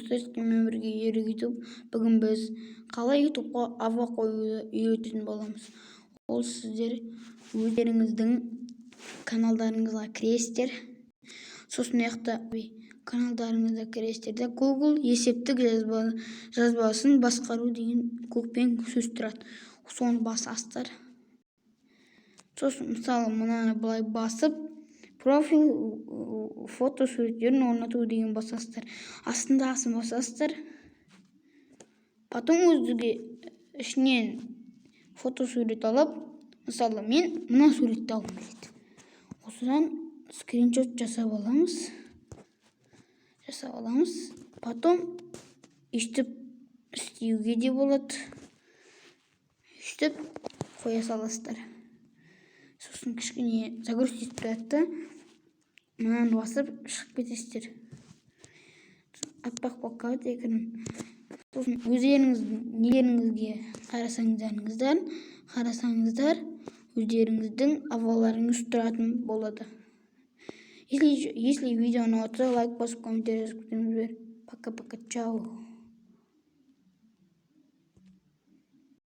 Достар, сіздермен бірге Ерік Ютуб. Бүгін біз қалай Ютубқа ава қоюды үйрететін боламыз. Ол сіздер өздеріңіздің каналдарыңызға кіресіздер. Сосын жақта каналдарыңызға кіресіздер де, Google есептік жазбасын басқару деген көкпен сөз тұрады, соны басасыздар. Сосын, мысалы, мынаны былай басып, профиль фото суреттерін орнату деген басасыздар, астындағысын басасыздар. Потом өзіңізге ішінен фотосурет алып, мысалы, мен мына суретті алғым келеді, осыдан скриншот жасап аламыз, жасап аламыз. Потом өйстіп істеуге де болады, өйстіп қоя саласыздар. Сосын кішкене загрузить етіп тұрады да, мынаны басып шығып кетесіздер, аппақ болып қалады экран. Сосын өздеріңіздің нелеріңізге қарасаңыздар, өздеріңіздің аваларыңыз тұратын болады. Если видео ұнап жатса, лайк басып, комментарий жазып кетіңіздер. Пока, пока, чао.